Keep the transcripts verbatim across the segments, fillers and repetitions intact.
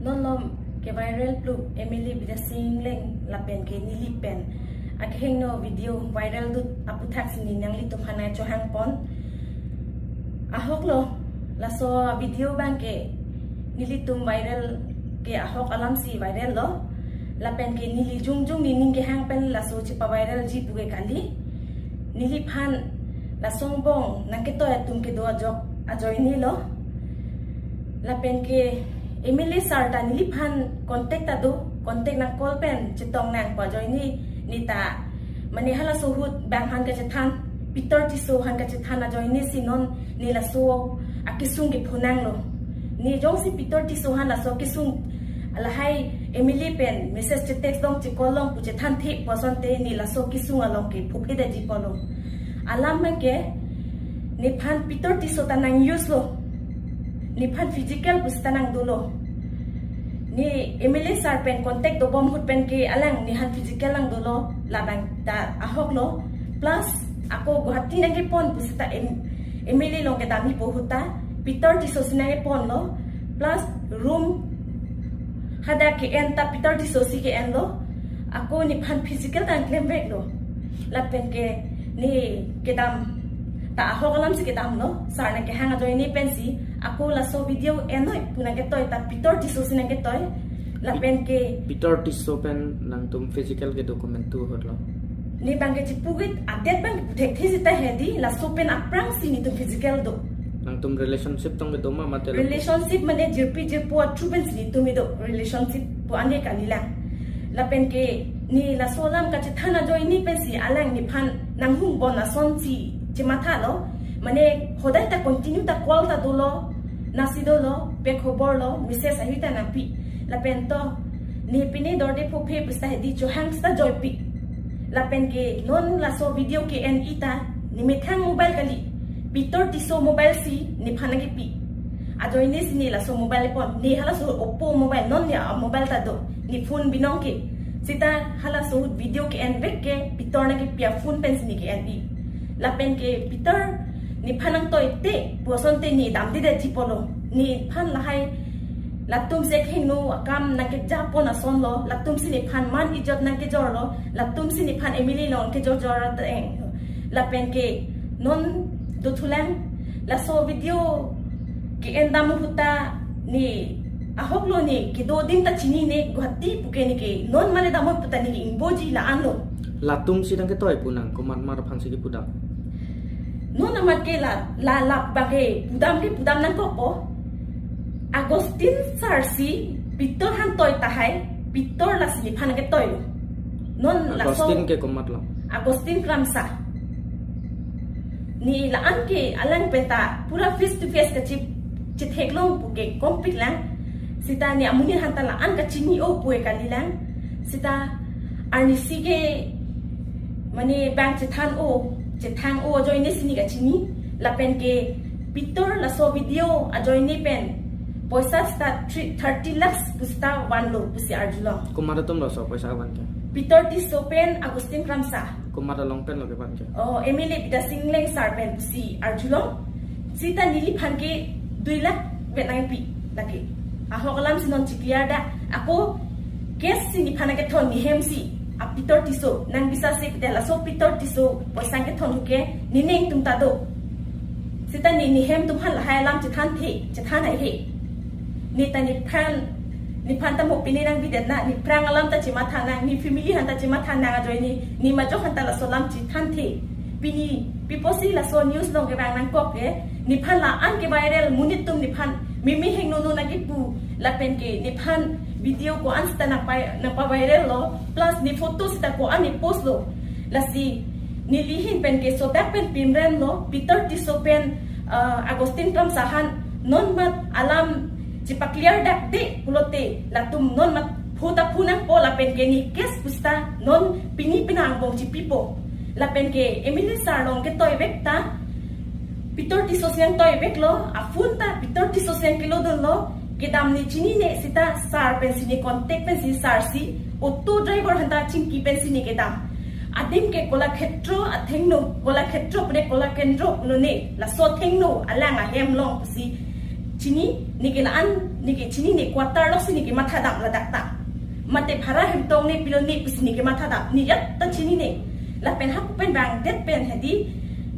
Non malom ke-viral plu M L A Bidya Sing Engleng lapen ke neli pen akehingno video viral dut aputhak si ne nanglitum aphan chohangpon. Ahok lo, laso video abang ke nelitum viral ke ahok alam si viral lo. Lapen ke neli jongjong nening kehang pen laso chepa-viral ji pu ke kali. Neliphan laso angbong nangketoi atum kedo ajok ajoine lo. Lapen ke M L A sir ta neliphan contact ta do, contact nang call pen chetong nang pu ajoine, ne ta mane halaso ahut bang aphan kachethan, Peter Tisso aphan kachethan ajoine si non ne laso akesung kepho nang lo. Ne jongsi Peter Tisso aphan laso kesung lahai M L A pen message che-text long che-call long pu chethanthe pu asonte ne laso kesung along ke phuphe detji pulo. Alam abang ke nephan Peter Tisso ta nang-use lo. Nephan physical pu seta nang dolo. Ne M L A sir pen contact dobom ahut pen ke alang nephan physical nang dolo, labang ta ahok lo. Plus ako Guwahati nangkepon pu seta M-, M L A along kedam-ipo ahut ta Peter Tisso si nangkepon lo. Plus room hadak ke-en ta Peter Tisso si ke-en lo. Ako nephan physical ta nang klemvek lo. Lapen ke ne kedam ta ahok alam si kedam lo. Sir nangkehang ajoine pensi ako laso video en noi pu nangketoi ta Peter Tisso si nangketoi. Lapen ke Peter Tisso pen nangtum physical kedo komantu ahut lo? Ne abang ke chipu git adet abang ke puthekthe seta hedi, laso pen aphrang si netum physical do. Nangtum relationship tong kedo ma mate lo? Relationship mane jirpi jirpo atru pen si netum kedo relationship pu ane kalilang. Lapen ke ne laso alam kachethan ajoine pensi alang nephan nanghungbom ason si chematha lo. Mane hodai ta continue ta call ta dolo, nasi dolo, pe khobor lo, message ahi ta nangpi. Lapen to ne pine dorde phophe pu seta hedi, chohang seta joipi. Lapen ke non laso video ke-en-i ta ne methang mobile kali, Peter Tisso mobile si nephan nangkepi. Ajoine si ne laso mobile pon, ne halaso Oppo mobile, non ne a-mobile ta do, ne phone binong ke. Seta halaso ahut video ke-envek ke Peter nangkepi aphone pen si ne ke-en-i. Lapen ke Peter nephan nangtoite pu asonte ne damde detji pulo. Nephan lahai latum si akehingno akam nangkejapon ason lo, latum si nephan man ijot nangkejor lo, latum si nephan M L A along kejor jor ateng. Lapen ke non dothulang, laso video ke-en dam ahut ta ne ahok lo, ne kedo adim ta chinine, Guwahati pu ke ne ke non mane damnon pu ta ne ke ingboji la-an lo. Latum si nangketoi pu nang, komat mar aphan si kepudam? Non amat ke la, la, la abang ke pudam ke pudam nangkokpo. Augustine sir si Peter aphan toi tahai, Peter lasi nephan nangketoi lo. Non laso Augustine ke komat lo? Augustine Kramsa. Ne la-an ke alang pen ta pura face to face kachi-, chetheklong pu ke kompik lang. Seta ne amonit aphan ta la-an kachini-o pu ke kalilang. Seta arnisi ke mane bang chethan-o, chethang-o ajoine si ne kachini. Lapen ke Peter laso video ajoine pen poisa seta three, thirty lakhs pu seta vanlo pusi arjulong. Komat atum laso poisa van ke? Peter Tisso pen Augustine Kramsa. Komat along pen lo kevan ke? Oh, M L A Bidya Sing Engleng sir pen pusi arjulong. Seta neliphan ke dui lakh vet nangpi lake. Ahok alam si non chikliar da. Ako case si nephan nangkethon, ne hem si a Peter Tisso nang bisa si, de laso Peter Tisso poisa kethon ke ne neng atum ta do. Seta ne, ne hem atum aphan lahai alam chethanthe, chethan haihe. Ne ta nephrang, nephan ta mo pine nangbidet na, nephrang alam ta chematha nang, ne family aphan ta chematha nang ajoine, ne majok aphan ta laso alam chethanthe. Pini pi pusi laso news along kevang nangkok ke, nephan la-an ke-viral, monit atum nephan meme hingno no nangkepu, lapen ke nephan video ko-an seta nangpa, nangpa-viral lo, plus ne photo seta ko-an ne post lo. Lasi neli ahin pen ke sodak pen pimrem lo, Peter Tisso pen, ah, Augustine Kramsa aphan non mat alam chepaclear dakde pulote latum non mat phu ta phu nangpo, lapen ke ne case pu seta non pini penang angbong chipipo. Lapen ke M L A sir along ketoivek ta Peter Tisso si nangtoivek lo, aphone ta Peter Tisso si nangkelodun lo, kedam ne chinine seta sir pensi ne contact pensi sir si auto driver aphan ta chingki pensi ne kedam. Adim ke Kolakhetro athengno, Kolakhetro pu ne Kolakendro pulo ne, laso athengno alang ahem along pusi Chini, neke la-an, neke chini ne quarter loksi neke mathadam ladak ta. Mate bhara hemtong ne pilo ne pusi neke mathadam. Ne ajat ta chinine. Lapen hapu pen bangdet pen hedi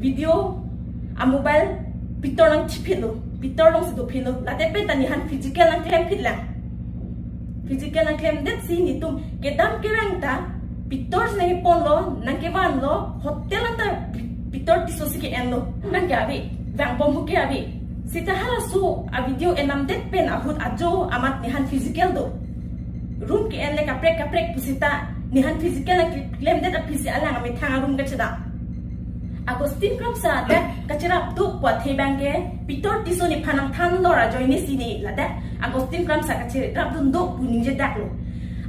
video a mobile pitor nangchiphitlo. Pitor alongsi dophitlo. Late pen ta nephan physical nangklemphitlang. Physical nangklemdetsi netum kedam kerang ta pitor si nangkeponlo, nangkevanlo, hotel anta pi-, pitor Tisso si ke-enlo. Nangke ave, vangbom hu ke ave. Seta halaso a video enamdet pen ahut ajo amat nephan physical do. Room ke-en le kaprek kaprek pusita nephan physical nangklemdet aphisi alang amethang a-room kachedam. Augustine Kramsa dak kacherap do pu athe abangke pitor Tisso nephan nangthan lor ajoine si ne ladak Augustine Kramsa kacherap dun do pu ningjedaklo.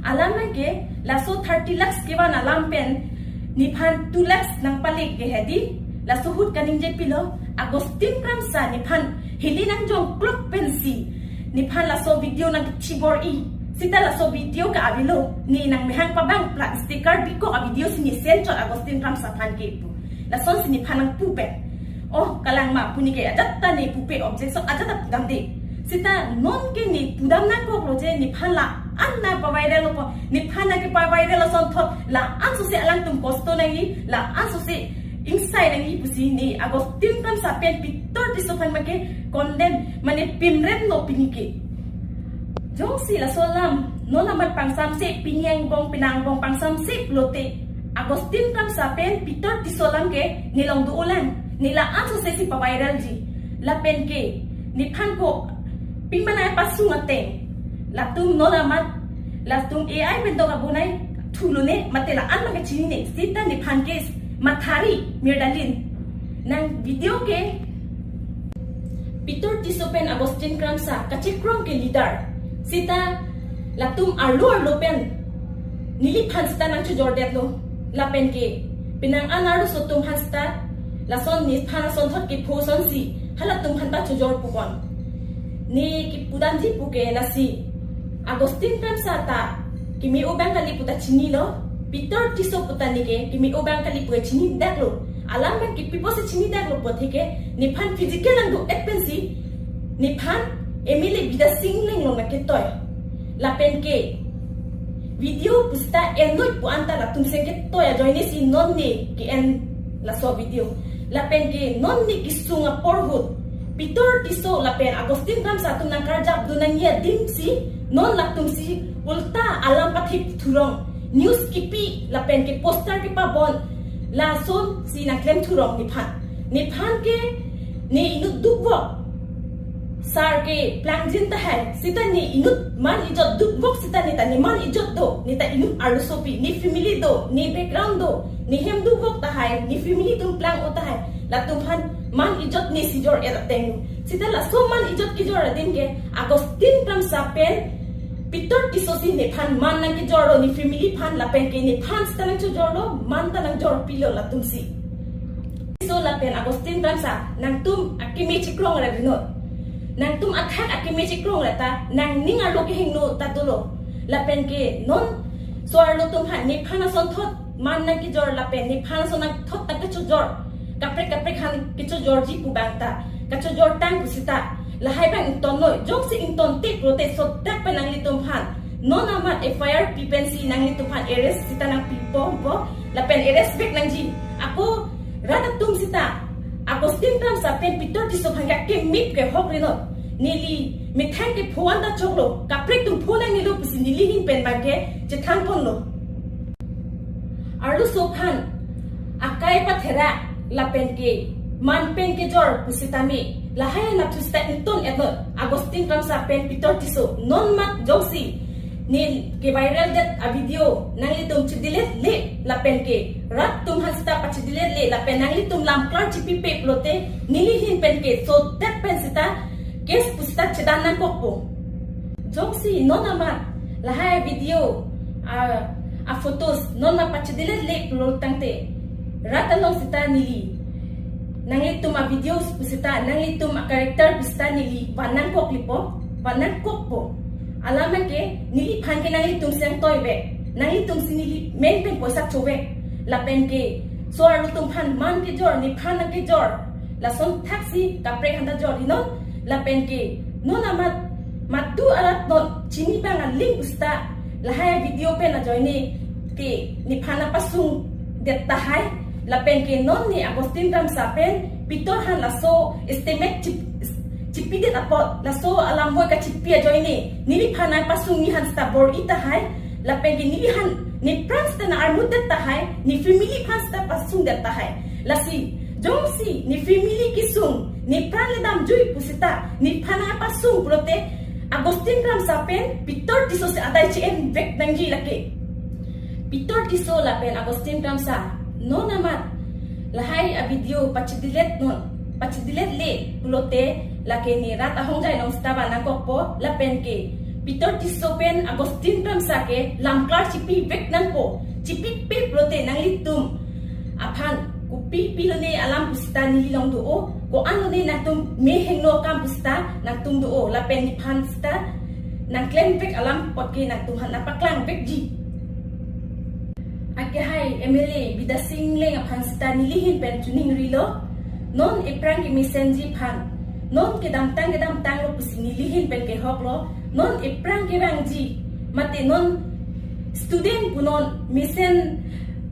Alam abangke laso thirty lakhs kevan alam pen nephan two lakhs nangpale ke hedi, laso ahut kaningje pilo, Augustine Kramsa nephan hili nangjongklok pensi nephan laso video nangkechibor-i. Seta laso video ke avelo, ne nangmehang pabang plat sticker bikok a-video si ne send chot Augustine Kramsa aphan ke pu. Lasonsi nephan nangpu pen. Oh, kalang ma pu neke ajat ta ne pupe, objection ajat ta pudamde. Seta non ke ne pudam nangkoklo je nephan la-an nangpavirallo pu. Nephan nangkepaviral asonthot la-an sose alangtum kosto nangji, la-an sose ingsai nangji pusi ne Augustine Kramsa pen pitor Tisso aphan make condemn mane pimremlo pini ke. Jongsi laso alam non amat pangsamse, pini angbong penang angbong pangsamse pulote Augustine Kramsa pen pitor Tisso alam ke nelong do-olang, ne la-an sose si paviralji. Lapen ke nephan ko pingmanai pasung ateng, latum non amat, latum A I pen tok abonai thulone, mate la-an abangke chinine, seta nephan ke mathari mirdalin. Nang video ke pitor Tisso pen Augustine Kramsa kachekrong ke leader. Seta latum arlo arlo pen neliphan seta nangchojordetlo. Lapen ke penang an arloso atum aphan seta lason nephan asonthot kepho asonsi halatum aphan ta chojor pukon. Ne kepudamji pu ke lasi, Augustine Kramsa ta keme-o abang kali pu ta chinilo, pitor Tisso pu ta neke keme-o abang kali pu chinidaklo. Alam abangke pi apotsi chinidaklo pu athe ke nephan physical nangdo-et pensi nephan M L A Bidya Sing Engleng along nangketoi. Lapen ke video pusita enoi pu anta latum si ketoi ajoine si non ne ke-en laso video. Lapen ke non ne kesung apor ahut pitor Tisso lapen Augustine Kramsa atum nangkarjap dun nangji adim si non latum si ulta alam pathip thurong, news kipi lapen ke poster kepabon, lasonsi nangklem thurong nephan. Nephan ke ne inut dukvok, sar keplangji tahai, seta ne inut man ijot dukvok seta ne ta ne man ijot do, ne ta inut arlosopi, ne family do, ne background do, ne hem dukvok tahai, ne family atum plang-o tahai, latum aphan man ijot ne si jor-et ateng. Seta laso man ijot kejor adim ke Augustine Kramsa pen pitor Tisso si nephan man nangkejorlo, ne family aphan lapen ke nephan seta nangchojorlo, man ta nangjorpilo latum si. Tisso lapen Augustine Kramsa, nangtum akeme chekrong ra rinot. Nangtum athak akeme chekrong ra ta, nangning arlo kehingno ta dolo. Lapen ke non so-arlo atum aphan nephan asonthot man nangkejor lapen nephan ason nangthot nangkechojor, kaprek kaprek aphan kechojorji pu abang ta kachojor tang pusita lahai abang ingtonnoi. Jongsi ingtonte pulote sodak pen nanglitum aphan non amat F I R pi pensi nanglitum aphan arrest seta nangpipompo, lapen arrest back nangji. Ako rat atum seta Augustine Kramsa pen pitor Tisso aphan ke akeme ke hok rinot. Neli methang kepho anta choklo, kaprek atum pho nangnelo pusi neli ahin pen abangke chethanponlo. Arloso aphan akai pathera lapen ke man pen kejor pusitame lahai anatthu seta ington-etnot. Augustine Kramsa pen pitor Tisso non mat jongsi ne keviraldet a-video nanglitum chedelete le lapen ke rat atum aphan seta pachedelete le lapen nanglitum lamklar chipipe pulote neli ahin pen ke sodak pen seta case pusita chedan nangkokpo. Jongsi non amat lahai video a, a-photos non amat pachedelete le pulo tangte rat along seta neli nanglitum a-videos pusita, nanglitum a-character pusita neli van nangkoklipo, van nangkokpo. Alam abangke neliphan ke nanglitum si nangtoivek, nanglitum si neli men pen poisa chovek. Lapen ke so-arlo atum aphan man kejor, nephan nangkejor, lason thaksi kaprek aphanta jor-inon. Lapen ke Non amat madu arat non chini bang aling pusita lahai video pen ajoine ke nephan apasung det tahai, lapen ke non ne Augustine Kramsa pen Pitor han laso estimate chip, chipidet apot laso alam voi kachipi ajoine neliphan apasung ni han sita bor-i tahai, lapen ke neli han nepran sita nang-armut det tahai, ne family aphan sita pasung det tahai. Lasi jongsi ne family kesung, nepran le damjui pusita nephan apasung pulote Augustine Kramsa pen Pitor Tisso si adai che-en vek nangji lake. Pitor Tisso lapen Augustine Kramsa non amat lahai avideo pachidilet non, pachidilet le pulote lake ne rat ahongjai along sita ba nangkokpo, lapen ke Pitor Tisso pen Augustine Kramsa ke lamklar chipi vek nangpo. Chipipe pulote nanglitum aphan kopi pi lone alam pusita neli along do-o, ko-an lone nangtum me hingno akam pusita nangtum do-o, lapen nephan sita nangklem vek alam apot ke nangtum han nangpaklang vekji. Akehai M L A Bidya Sing Engleng aphan sita neli ahin pen choningrilo. Non ephrang kemesenji aphan, non kedamtang kedamtanglo pusi neli ahin pen kehoklo. Non ephrang kevangji, mate non student pu non mesen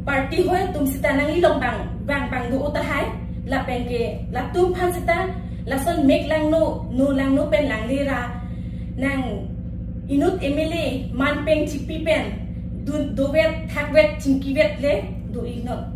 party hoi atum sita nangli along bang bang bang do-o tahai, lapen ke latum aphan sita lason mek langno, no langno pen langle ra nang inut M L A man pen chipi pen dun dovet thakvet chingkivet le do-i non.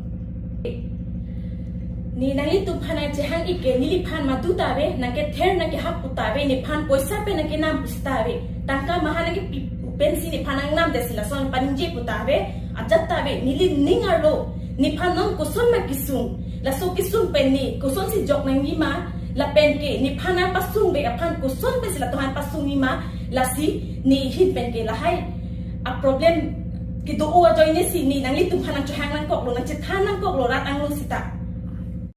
Ne nanglitum aphan nangchehang-ik ke neliphan madu ta ave, nangkether nangkehap pu ta ave, nephan poisa pen nangkenam pusita ave. Tangka maha nangkepi pen si nephan nangnam det si lason paningje pu ta ave. Ajat ta ave, neli ning arlo nephan non koson ma kesung, laso kesung pen ne kosonsi jok nangji ma, lapen ke nephan apasung vek aphan koson pensi latum aphan pasungji ma, lasi ne ahin pen ke lahai aproblem kedo-o ajoine si ne nanglitum aphan nangchehang nangkoklo, nangchethan nangkoklo rat angno sita.